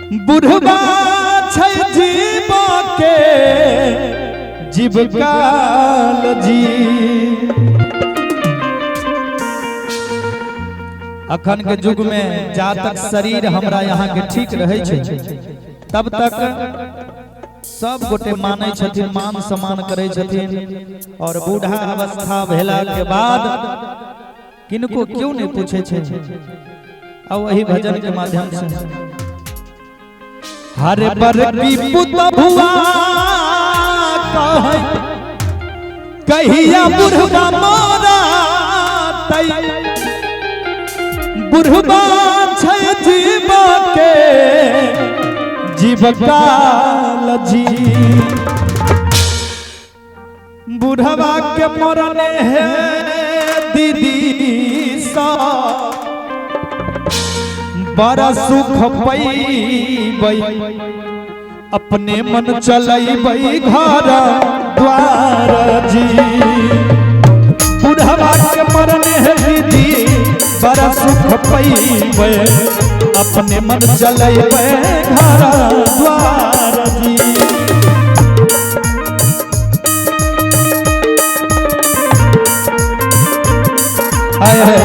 बुढ़बा छै जीव के जीवकाल जी। अखन के युग में जा तक शरीर हमरा यहाँ के ठीक रहे छै तब तक सब गोटे मानै छथिन, मान सम्मान करै छथिन, और बूढ़ा अवस्था भेला के बाद किनको क्यों नहीं पूछे छै। आ वही भजन के माध्यम से हर पर की पुतहुआ कहै कहिया बुढ़बा मारा तै, बुढ़बा छै जीव के जीवकाल जी। बुढ़वा के मरने है दीदी सा बड़ा सुख पैबै, अपने मन चलैबै घर द्वार जी। बुढ़वा के मरने है दीदी बड़ा सुख पैबै, अपने मन चलैबै घर द्वार जी। हाय हाय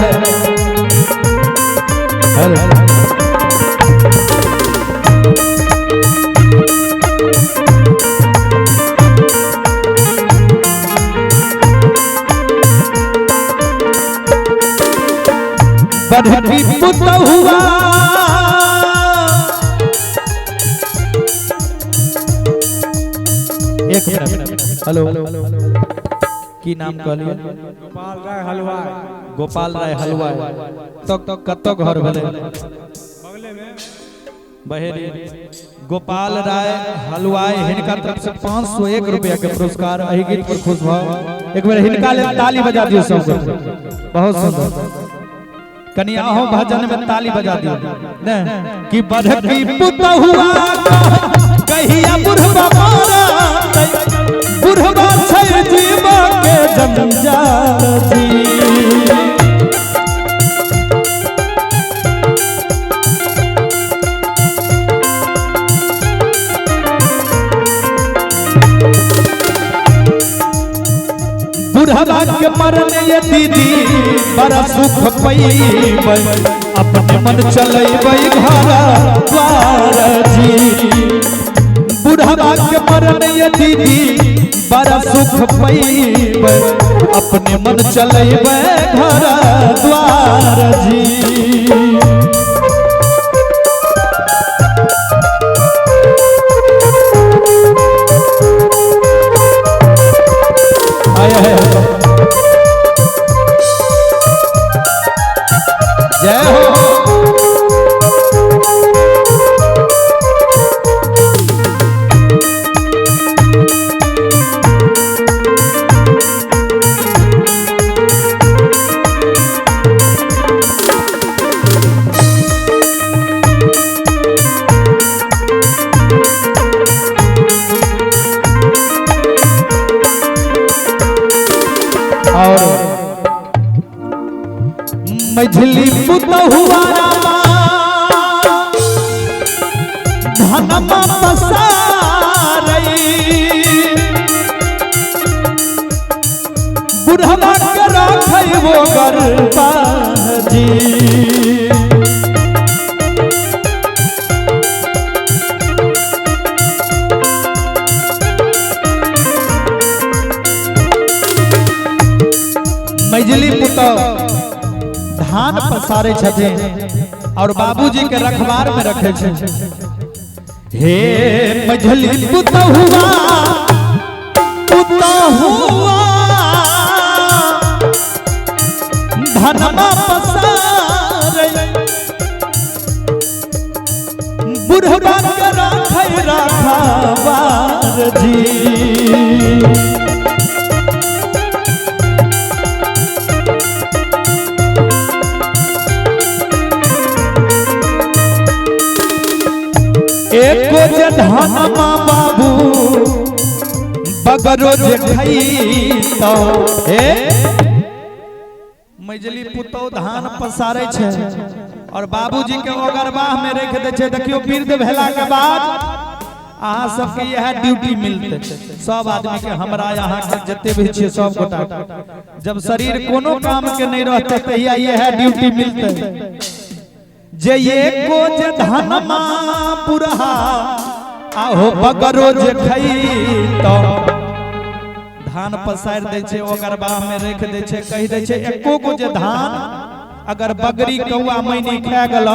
हेलो। बढ़ती पुतहुआ एक मिनट, हेलो, की नाम कहलिए? गोपाल राय हलवाई। गोपाल राय हलवाई। तो कत घर भेलै? बगले में बहेरी। गोपाल राय हलवाई हिनका तरफ से 501 रुपया के पुरस्कार। एहि गीत पर खुश भऽ एक बेर हिनका लेल ताली बजा दियौ सब। बहुत सुंदर। कनि अहो भजन में ताली बजा दियौ ने कि बढ़की पुतहुआ कहिया बुढ़बा मारतै, बुढ़बा छै जीव के जंजाल जी। बुढ़वा के मरने ये दीदी बड़ा सुख पैबै, अपने मन चलैबै घर द्वार जी। बुढ़वा के मरने ये दीदी बड़ा सुख पैबै, अपने मन चलैबै घर द्वार जी। आय है, जय हो। और मझली पुतहुआ रामा धनमा पसारई, बुढ़वा के राखै वो गरबा जी। मझली पुतहु धान पसारे छथिन और बाबूजी के रखवार में रखे छथिन। हे मझली पुतहुआ पुतहुआ धनमा पसारे, बुढ़वा के राखै राखवार जी। एको जे धनमा बाबू बगरो जे खैतौ। हे मझली पुतौ धान पसारे छै और बाबूजी के ओगरबाह में रख दै छै। देखियो वृद्ध भेला के बाद अहाँ सबके यह ड्यूटी मिलते सब आदमी के, हमरा यहाँ के जते भी छियै सब गोटा, जब शरीर कोनो काम के नहीं रहते तहिया यह ड्यूटी मिलते। जे एको जे धनमा पुरहा आहो बगरो जे खई तो धान पसारि दै छै, ओगरबाह में रख दै छै, कहि दै छै एको गो जे धान अगर बगरी कौआ मैनी खा गेल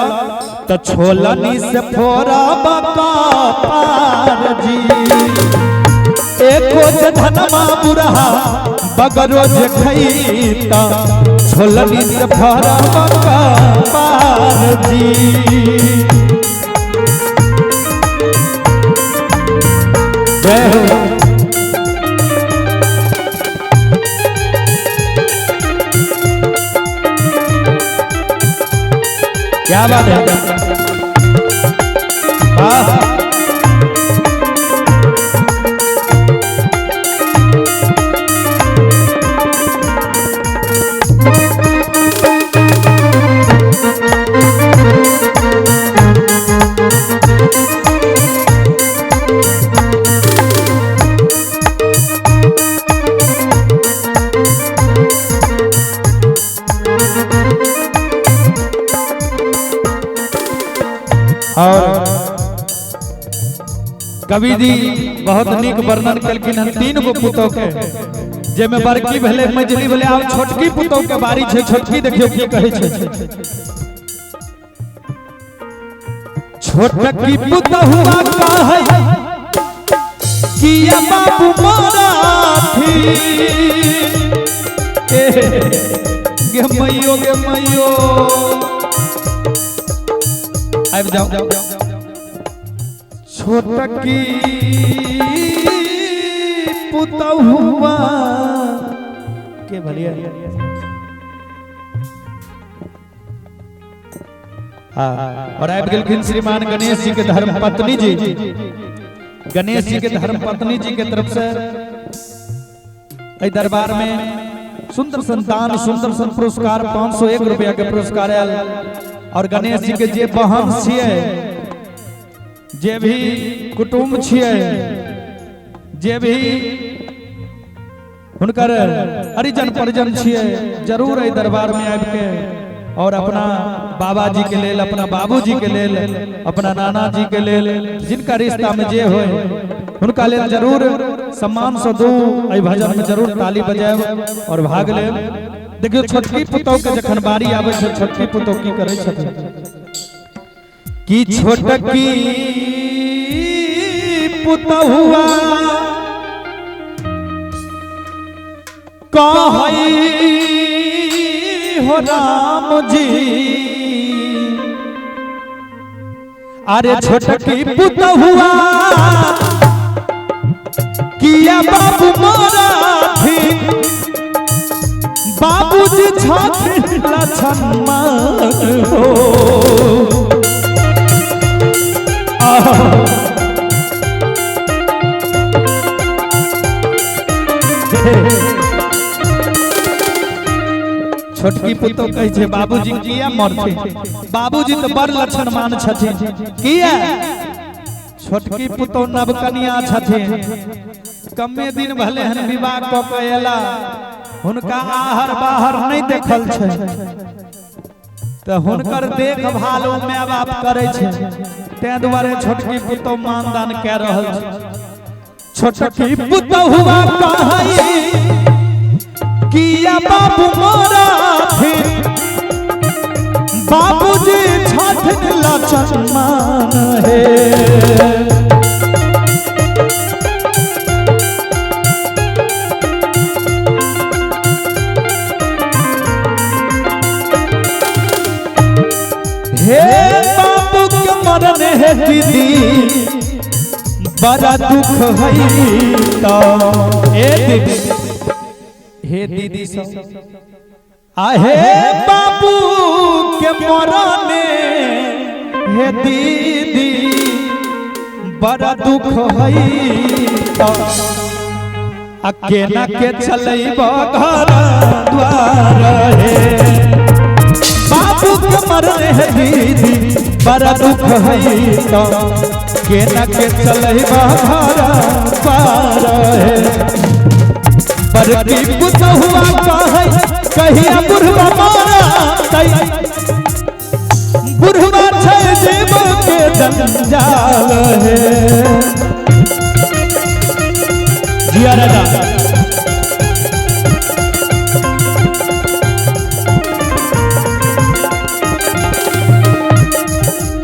तो छोलनी से फोड़ब कपार जी। एको जे धनमा बुढ़हा बगरो जे खई तो छोलनी से फोड़ब कपार जी। जय हो। क्या बात है, वाह। और कवि जी बहुत नीक वर्णन केलखिन हन तीन गो पुतोह के, जेमे बड़की भेलै मझली भेलै, आब छोटकी पुतोह के बारी छै। छोटकी देखियो की कहै छै। छोटकी पुतहुआ कहै किया बाबू मराठी, गे मैयो गे मैयो आबि जाओ। छोटकी पुतहुआ के भलिया हाँ। और आबि गेलखिन श्रीमान गणेश जी के धर्म पत्नी जी। गणेश जी के धर्म पत्नी जी के तरफ से एहि दरबार में सुंदर संतान सुंदर सन पुरस्कार 501 रुपया के पुरस्कार आयल। और गणेश जी के जे बहन छियै, जे भी कुटुम्ब छियै, जे भी हुनकर हरिजन परिजन छियै, जरूर एहि दरबार में आबि के और अपना बाबा जी के लेल, अपना बाबूजी के लेल, अपना नाना जी के लेल, जिनका रिश्ता में जे होय हुनका लेल जरूर सम्मान से दू। एहि भजन में जरूर ताली बजायब और भाग लेब। देखियो छोटकी पुतोह के जखन बारी आबै छै, छोटकी पुतोह की करै छथिन कि छोटकी पुतहुआ कहै हो राम जी, अरे छोटकी पुतहुआ किया बाबू मराठी, बाबूजी छथिन लछन हो। छोटकी पुतोह कहै छै बाबूजी किया मरथिन, बाबूजी तो बड़ लक्षणमान छथिन। किया? छोटकी पुतोह नवकनिया छथिन, कमे दिन भले हन विवाह कऽ के एला, हुनका आहर बाहर नहीं देखल छै, तो हुनकर देखभाल ओ my बाप करै छै, तैं दुआरे छोटकी पुतोह मानदान कए रहल छै। छोटकी पुतोहुआ कहै किया बाबू मराथिन, बाबूजी छथिन लछन हे। हे बाबू के मरन हे दीदी बड़ा दुख है तो, ए दीदी, हे दीदी सब आहे बाबू के मरने हे दीदी बड़ा दुख है तो, आ केना के चलैब घर द्वार हे बाबू के मरने है दीदी बड़ा दुख है तो केना के चलई बाहर पार है। बड़की पुतहुआ कहै कहिया बुढ़वा मारा तै बुढ़वा छै जीव के जंजाल है। जिया राजा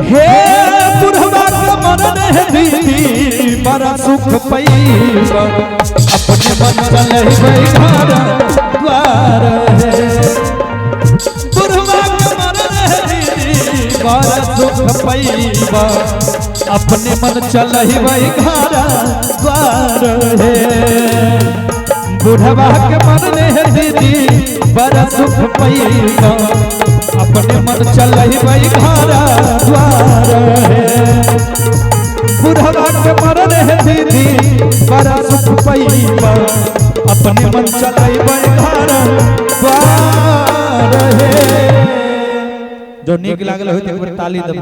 हे बुढ़वा के मरन है दीदी बड़ा सुख पैबा अपने मन चलैबै घर द्वार है। बुढ़वा के मरन है दीदी बड़ा सुख पैबा अपने मन चलैबै घर द्वार है। बुढ़वा के मरन है दीदी बड़ा सुख पैबा अपने मन चलैबै घर द्वार है। बुढ़वा के मरन है दीदी बड़ा सुख पैबा अपने मन चलैबै घर द्वार है। जो नीक लागल होय त एक बेर ताली दबा।